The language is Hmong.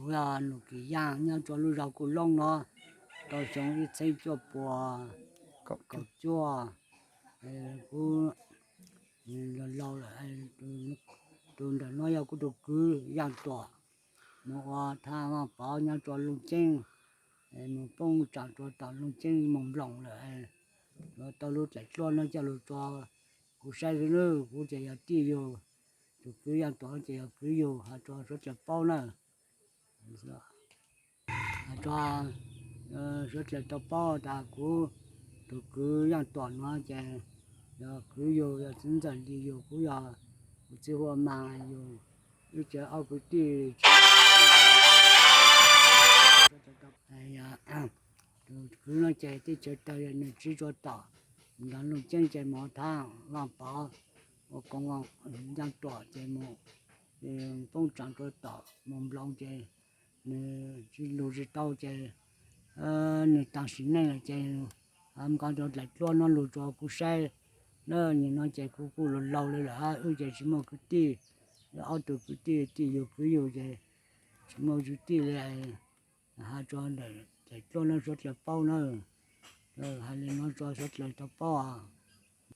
Kuv yog Nus Kim Yaaj nyob rua lub zog Kuj Loob no, tau xyoo ib txheeb cuaj puas kaum cuaj. Kuv laus laus lawm, tus ntawm no yog kuv tus kwv Yaaj Tuam, mus ua thaj Vaaj Pov nyob rua Looj Ceeb, mus poob tsaam rua tom Looj Ceeb moog nploos lawm. Yuav tau lub dlaim dluab no coj lug rua kuv saib xwb nawb, kuv ces yog tij yug, tus kwv Yaaj Tuam ces yog kwv yug, has rua suav dlawg paub nawb. Has rua suav dlawg tau paub tas kuv tus kwv Yaaj Tuam nuav ces yog kwv yug, yog txiv ntxawm Lis yug, kuv yog kuv txiv Hua Mas yug, wb ces ob kwv tij. Tus kwv no ces teb chaws tawg, nwg tsiv rua tom nrag Looj Ceeb ces mus thab Vaaj Pov, ua koom Yaaj Tuam ces mus poob tsaam rua tom mus nploos ces nwg tsis lug tsis tau ces nwg taag sim neej lawm ces nqa rua dlaim dluab no lug rua kuv saib. Nwg no ces kuv kuj laus laus le lawm, wb ces tsis muaj kwv tij, ob tug kwv tij, tij yug kwv yug ces tsis muaj kwv tij le. Has rua ntawm dlaim dluab no suav dlawg paub nawb, hais le no rua suav dlawg tau paub.